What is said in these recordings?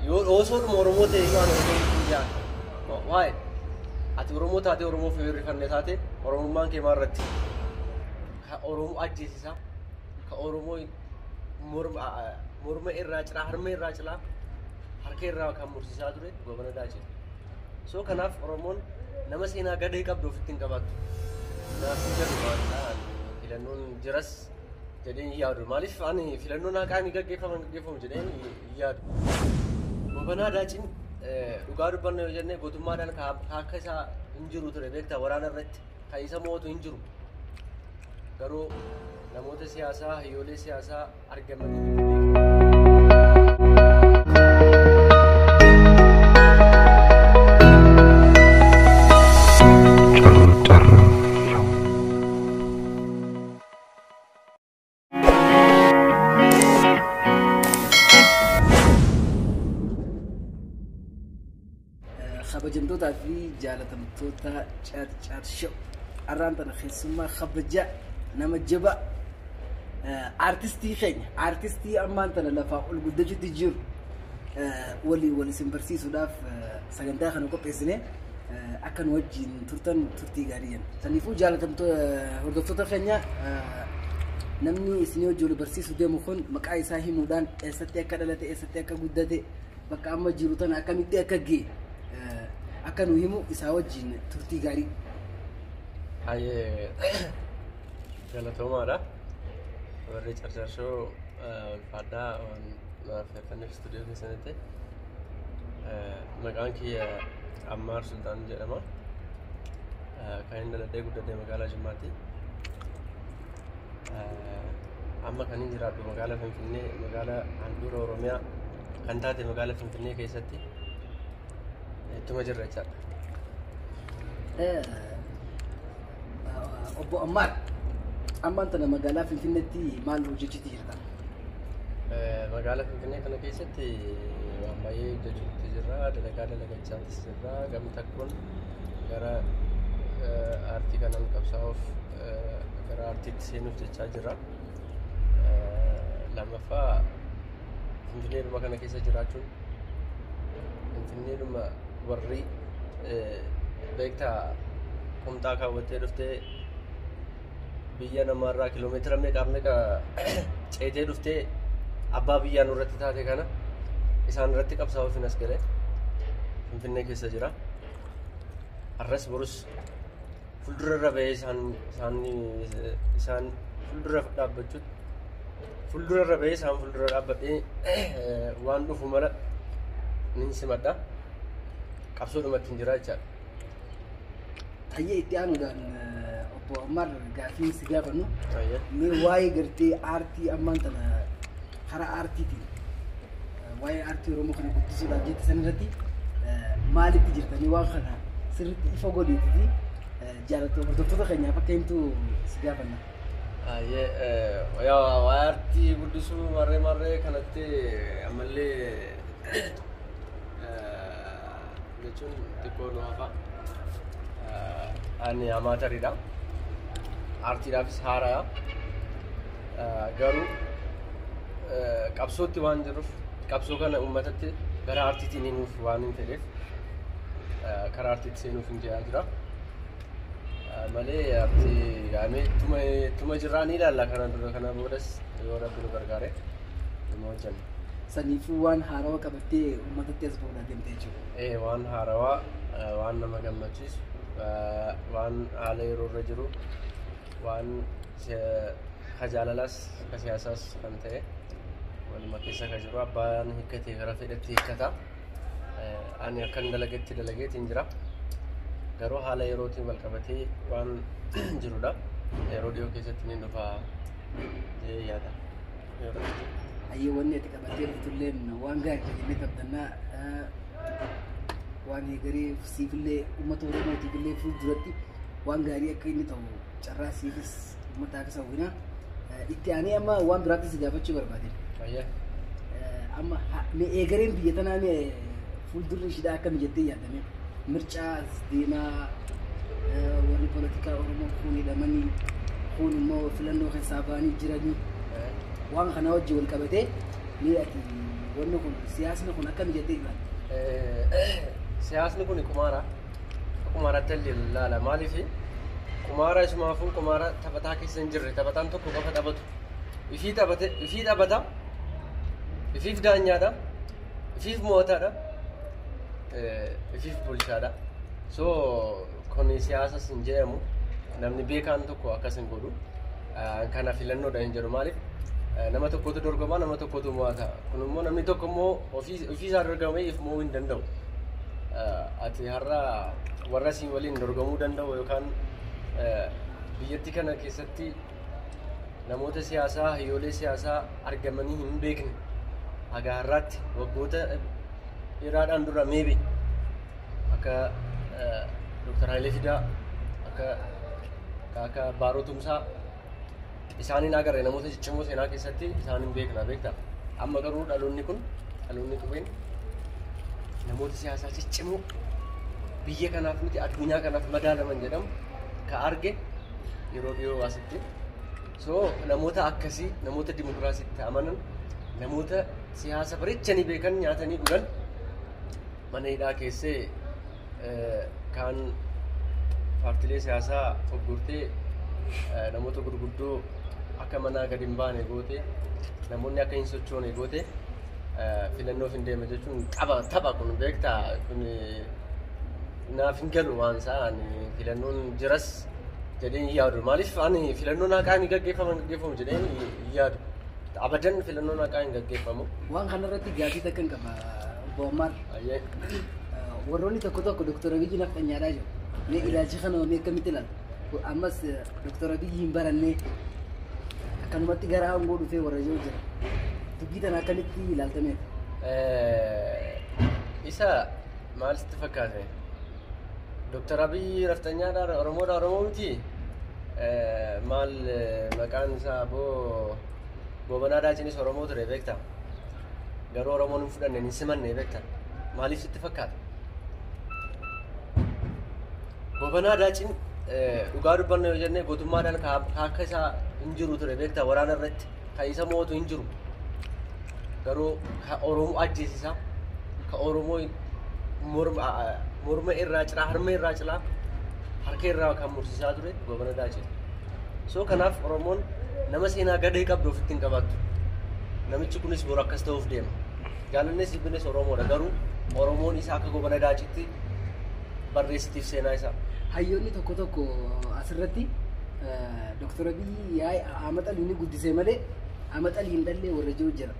Yoo osoodhuma Oromoo ta'e iyyuu ani Oromoo hin jaal. Waa'ee ati Oromoo taatee Oromoof yoo hirrifanne taate Oromummaan kee maal irratti? Ka Oromoo ajjeesisaa, ka Oromoo morma irraa cilaa, harma irraa cilaa, harka irraa kan mursiisaa ture Goobana Daacii. So kanaaf Oromoon nama seenaa gadhee qabdu ofitti hin qabaattu. Naaf hin jedhu maalidha filannoon jiras jedhee hin yaadu. Maaliif ani filannoon haqaa ni gaggeeffama hin gaggeeffamu jedhee hin yaadu. Gobanaa Daaciin dhugaa dubbanna yoo jenne gootummaadhaan ka akka isaa hin jiru ture beektaa waraana irratti kan isa mo'atu hin jiru. Garuu namoota siyaasaa hayyoolee siyaasaa argamanii hin beekne. Carcar Show. Kabajamtootaa fi jaalatamtoota Carcar Show. Har'aan tana keessummaa kabajaa nama jabaa aartistii keenya aartistii ammaan tana lafaa ol guddachuutti jiru walii wal isin barsiisuudhaaf sagantaa kana qopheessine akka nu wajjin turtan turtii gaarii jenna. Saniifuu jaalatamtoota hordoftoota keenya namni isinii wajjin wal barsiisuu deemu kun maqaa isaa himuudhaan eessatti akka dhalate eessatti akka guddate bakka amma jiru tana akkamitti akka ga'e akka nu himu isaa wajjin turtii gaarii. Hayyee galatoomaadha. Warri Carcar Show ulfaadhaa waan naaf affeertaniif istuudiyoo keessanitti. Maqaan kiyya Ammaar Sultaan jedhama. Kan inni dhaladhee guddadhe magaalaa Jimmaatti. Amma kan inni jiraadhu magaalaa Finfinnee magaalaa handhuura Oromiyaa kan taate magaalaa Finfinnee keessatti ittuma jirra jechaadha. Obbo Ammaar ammaan tana magaalaa Finfinneetti maal hojjechuutti jirta? Magaalaa Finfinnee kana keessatti waan baay'ee hojjechuutti jirra. Dalagaa dalagachaatis jirra. Gama tokkoon gara aartii kanaan qabsaa'uuf gara aartiitti seenuuf jechaa jirra. Lammaffaa Finfinneedhuma kana keessa jiraachuun Finfinneedhuma warri beektaa qumxaa kaawwattee dhuftee biyya namaarraa kiiloomeetira meeqaaf meeqa ceetee dhuftee abbaa biyyaa nurratti taate kana isaan irratti qabsaa'uuf hin as galee Finfinnee keessa jira. Har'as borus fuuldura irra bahee isaan isaan isaan fuuldura dhaabbachuutti fuuldura irra bahee isaan fuuldura dhaabbadhee waan dhufu mara nin simadha. Qabsoodhumatti hin jira jechaadha. Hayyee itti aanuudhaan obbo Ammaar gaaffii si gaafannu mee waa'ee gartee aartii ammaan tana karaa aartiitiin waa'ee aartii Oromoo kana guddisuudhaaf jette san irratti maalitti jirtanii waan kana sirriitti ifa godhiitii jaallattoota hordoftoota keenyaaf akka himtu si gaafanna. Waa'ee aartii guddisuu marree marree kanatti ammallee jechuun xiqqoo nu hafa. Ani amaatariidha. Aartiidhaafis haaraadha. Garuu qabsootti waan jiruuf qabsoo kana uummatatti gara aartiitiin himuuf waan hin fedheef karaa aartiitti seenuuf hin jedhaa jira. Malee aartii yaamee ittuma jirraa ni ilaalla kana dura kana boodas yoo rabbi nu gargaare numa hojjenna. Saniifuu waan haarawaa qabattee uummatatti as bahuudhaaf deemte jechuudha. Waan haarawaa waan nama gammachiisu waan haala yeroo irra jiru waan ka jaalalaas ka siyaasaas kan ta'e waluma keessa ka jiru abbaan hiikkatee gara fedhetti hiikkata. Ani akkan dalagetti dalageetiin jira. Garuu haala yerootiin wal qabatee waan jirudha. Yeroo dhiyoo keessatti ni dhufa jedhee yaada. Hayyee wanni ati qabattee dhuftulleen waan gaarii jennee qabdannaa waan eegaree siifillee uummata Oromootiifillee fuulduratti waan gaarii akka inni ta'u carraa siifis uummataafis hawwina. Itti aanee amma waan biraatti si gaafachuu barbaade. Amma mee eegareen biyya tanaa mee fuuldurri ishiidhaa akkam jettee yaadame? Mircaa as deemaa warri poolitikaa Oromoo kun hidhamanii kun immoo filannoo keessaa ba'anii jiranii waan kana wajjin wal qabatee mee ati Wanni kun siyaasni kun akkam jettee ilaalta? Siyaasni kun qumaara. Qumaaratti illee ilaala. Maaliif qumaara isumaafuu qumaara taphataa keessa hin jirre, taphataan tokko qofa taphatu. Ifii taphate, ifii taphata, ifiif daanyaadha, ifiif mo'ataadha, ifiif bulchaadha. So kun siyaasas hin jedhamu. Namni beekaan tokko akkas hin godhu. Kana filannoodha hin jedhu. Maaliif nama tokkotu dorgomaa, nama tokkotu mo'ata. Kun immoo namni tokko immoo ofii isaa dorgomee if mo'uu hin danda'u. Ati har'a warra siin waliin dorgomuu danda'u yookaan biyyattii kana keessatti namoota siyaasaa, hayyoolee siyaasaa argamanii hin beekne haga har'aatti waggoota dheeraadhaan dura maybe akka Dr. Hayilee Fidaa, akka Baaroo Tumsaa isaaniin agarre, namoota ciccimoo seenaa keessatti isaaniin beekna beekta. Amma garuu dhaloonni kun, dhaloonni qubeen, namoota siyaasaa ciccimoo biyya kanaaf miti addunyaa kanaaf madaalaman jedhamu ka arge yeroo dhiyoo asitti. So namoota akkasii, namoota dimokiraasiitti amanan, namoota siyaasa bareechanii beekan, nyaatanii dhugan, mana hidhaa keessee kaan paartilee siyaasaa oggurtee, namoota gurguddoo akka manaa gadi hin baane goote, namoonni akka hin sochoone goote, filannoof hin deema jechuun qaba tapha kun beektaa. Kun naaf hin galu waan isaa. Ani filannoon jiras jedhee hin yaadu. Maaliif ani filannoon haqaa hin gaggeeffamu jedhee hin yaadu. Abadan filannoon haqaa hin gaggeeffamu. Waan kanarratti gaaffii takka hin qaba, obbo Ammaar. Ayyee. Warroonni tokko tokko Dooktar Abiyyi nafxanyaadhaa jiru. Mee ilaalchi kana mee akkamitti ilaalta? Ammas Dooktar Abiyyi hin barannee akkanumatti gara aangoo dhufee warra jiru jira. Dubbii tana akkamitti ilaaltameef? Isa maal sitti fakkaate? Dooktar Abiyyi nafxanyaadha, Oromoodha, Oromoo miti? Maal maqaan isaa boo Gobanaa Daacinis Oromoo ture beektaa? Garuu Oromoon hin fudhanne, hin simanne beektaa? Maaliif sitti fakkaata? Gobanaa Daacin dhugaa dubbanna yoo jenne gootummaadhaan ka akka isaa hin jiru ture beektaa, waraana irratti ka isa mootu hin jiru. Garuu ka Oromoo ajjeesisaa, ka Oromoo morma irraa ciraa, harma irraa ciraa, harka irraa kan mursiisaa ture Gobana Daacin. So kanaaf Oromoon nama seenaa gadhee qabdu ofitti hin qabaattu. Namichi kunis boru akkas ta'uuf deema. Jaalannes jibbines Oromoodha, garuu Oromoon isaa akka Gobana Daacitti barreessitiif seenaa isaa. Hayyoonni tokko tokko asirratti Dooktar Abiyyi yaa'ii Ahmad Alii ni guddisee malee Ahmad Alii hin dhallee warra jiru jira.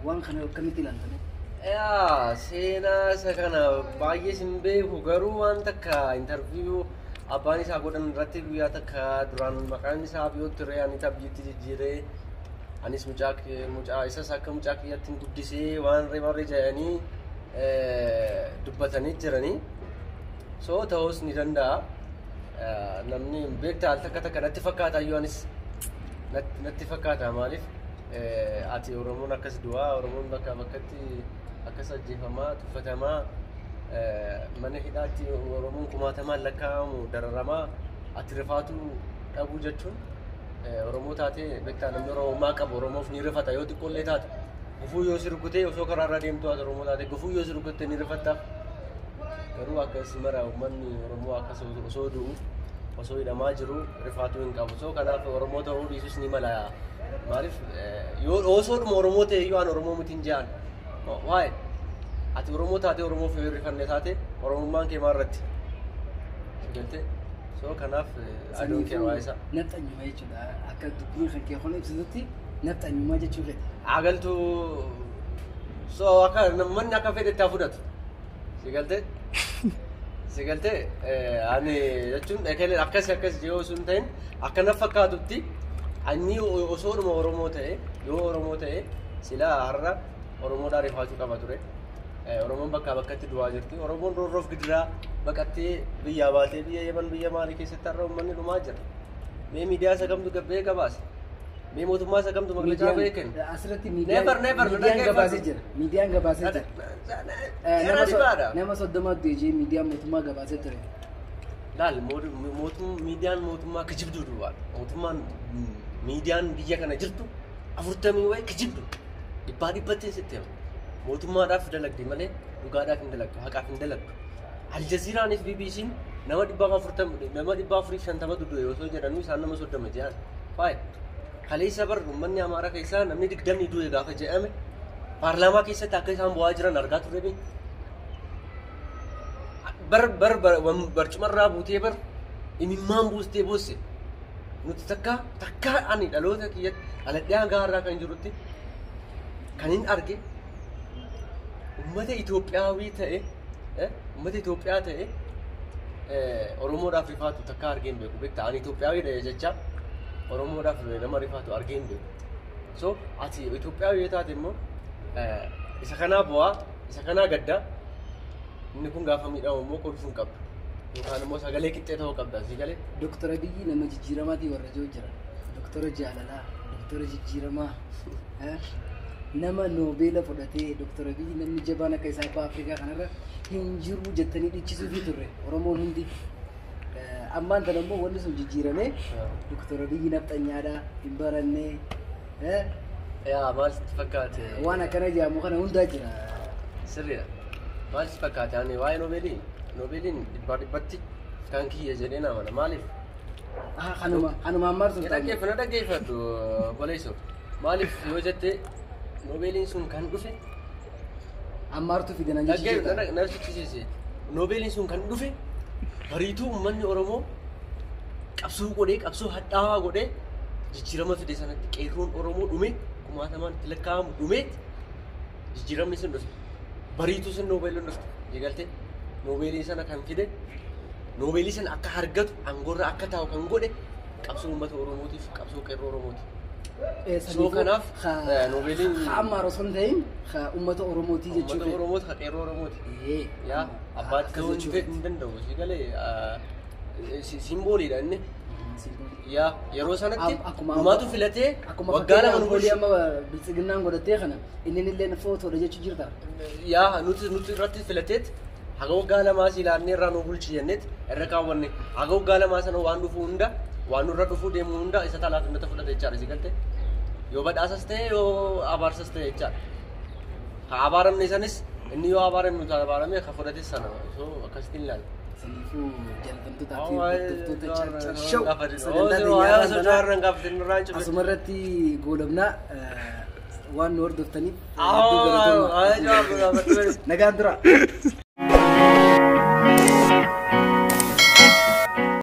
Waan kana akkamitti ilaaltame? Yaa, seenaa isa kana baay'ee sin beeku, garuu waan takka interview abbaan isaa godhan irratti guyyaa takka duraan maqaan isaa Abiyoot ture, ani Abiyyitti jijjiiree, anis mucaa isas akka mucaa kiyyaatti hin guddisee waan reemarree jedhanii dubbatanii jiranii. So ta'uus ni danda'a. Namni beektaa al takka takka natti fakkaata iyyuu, anis natti fakkaata. Maaliif ati Oromoon akkas du'aa, Oromoon bakka bakkatti akkas ajjeefamaa, tuffatamaa, mana hidhaatti Oromoon kumaatamaan lakkaa'amu dararamaa, ati rifaatu dhabuu jechuun Oromoo taatee beektaa, namni Oromummaa qabu Oromoof ni rifata yoo xiqqoollee taate. Gufuu yoo si rukutee, osoo karaarra deemtu ati Oromoo taate gufuu yoo si rukutte ni rifattaaf. Garuu akkas mara uummanni Oromoo akkas osoo du'u, osoo hidhamaa jiru rifaatuu hin qabu. So kanaaf Oromoo ta'uu dhiisus ni mala. Maaliif yoo osoodhuma Oromoo ta'e iyyuu an Oromoo miti hin jedhan. Waa'ee ati Oromoo taatee Oromoof yoo rifanne taate Oromummaan kee maal irratti? Galtee? So kanaaf I don't care waa'ee isaa. Nafxanyummaa jechuudha. Akka dubbiin kan kee kun ibsitutti nafxanyummaa jechuu fedhe. Agaltuu so akka namni akka fedhetti haa fudhatu. Si galtee? Si galtee, ani jechuun ekelee akkas akkas yoo sun ta'in akka na fakkaatutti ani osoodhuma Oromoo ta'e, yoo Oromoo ta'e silaa har'a Oromoodhaa rifaachuu qaba ture. Oromoon bakkaa bakkatti du'aa jirti. Oromoon roorroof gidiraa baqattee biyyaa baatee biyya Yemen, biyya maalii keessatti har'a uummanni dhumaa jira. Mee miidiyaa isa kamtu gabbee gabaase? Mee mootummaa isa kamtu maglachaa ba'ee kenne? Asirratti Never, never, miidiyaan gabaasee jira. Miidiyaan gabaasee jira. Era dhibaadha. Nama 30 du'e miidiyaan mootummaa gabaasee ture. Laal, miidiyaan mootummaa kijibduu duwwaadha. Mootummaan miidiyaan biyya kana jirtu 40 wayi kijibdu. Dhibbaa dhibbatti sitti hima. Mootummaadhaaf dalagdi malee dhugaadhaaf hin dalagdu, haqaaf hin dalagdu. Aljaziiraanis BBC'n nama 440, nama 450tu du'e osoo jedhanuu isaan nama 30 jedhan. Faaya. Kaleessa bar uummanni Amaaraa keessaa namni 20 du'e gaafa jedhame paarlaamaa keessatti akka isaan bu'aa jiran argaa turre bee. Bar bar barcumarraa buutee bar imimmaan buustee boosse. Nuti takka takka ani dhaloota kiyyatti dhaladhee hanga har'aa kan jirutti kan hin arge uummata Itoophiyaawii ta'e, uummata Itoophiyaa ta'e Oromoodhaaf rifaatu takka argee hin beeku, beektaa? Ani Itoophiyaawii jecha Oromoodhaaf nama rifaatu argee hin beeku. So ati Itoophiyaawii yoo taate immoo isa kanaa bu'aa, isa kanaa gaddaa, inni kun gaafa miidhamu immoo kolfuu hin qabdu. Yookaan immoo sagalee qixxee ta'uu qabda asii galee. Doktora Abiyyi nama jijjiiramaatii warra jiru jira. Doktora jaalalaa, doktora jijjiiramaa, nama noobeela fudhatee. Doktora Abiyyi namni jabaan akka isaa abbaa Afrikaa kanarra hin jiru jettanii dhichisuufii turre Oromoon hundi. Ammaan tana immoo wanni sun jijjiiramee Doktora Abiyyi nafxanyaadhaa hin barannee. Yaa, maal sitti fakkaate? Waan akkana jedhamu kana hundaa jira. Sirriidha. Maal sitti fakkaate? Ani waa'ee noobeelii, noobeeliin dhibbaa dhibbatti kan kiyya jedhee na amana. Maaliif? Kanuma ammaa sun. Dhaggeeffadhu, dhaggeeffadhu obboleessoo. Maaliif yoo jette, noobeeliin sun kan dhufe Ammaartu fidan jechuudha. Na jechisiise. Noobeeliin sun kan dhufe bariituu uummanni Oromoo qabsoo godhee, qabsoo hadhaawaa godhee jijjiirama fide sanatti qeerroon Oromoo dhume, kumaatamaan itti lakkaa'amu dhume, jijjiiramni sun dhufe. Bariituu sun noobeeliin dhufte. Eegalte noobeelii sana kan fide, noobeelii sana akka argatu, aangoorra akka taa'u kan godhe qabsoo uummata Oromootiif qabsoo qeerroo Oromooti. So kanaaf noobeeliin Ammaar osoo hin ta'in uummata Oromootii uummata jechuudha. Oromooti, ka qeerroo Oromooti. Yaa, abbaatti ta'uu hin danda'u. Si galee simbooliidha inni. Yaa, yeroo sanatti dhumaatu filatee Akkuma waggaa 2 nu foolii bulchu. amma biltsiginnaan godhattee kana inni illee footoodha jechuu jirta. Yaa, nuti irratti filateet haga waggaa 2 si ilaannee irraa nu bulchi jenneet irra kaawwanne. Haga waggaa 2 sana waan dhufu hunda, waan nurra dhufuu deemu hunda isa talaafimata fudhate jechaadha, si galte. Yoo badhaasas ta'e, yoo abaarsas ta'e jechaadha. Ka abaaramne sanis inni, yoo abaaramne nuti abaarame, ka fudhates sana. So akkasitti ilaala. Saniifuu jaallatamtootaa fi hordoftoota Carcar Show, sagantaa xiyyaaraan asuma irratti goolabnaa. Waan nu hordoftaniif hedduu galatoomaa. Nagaan tura.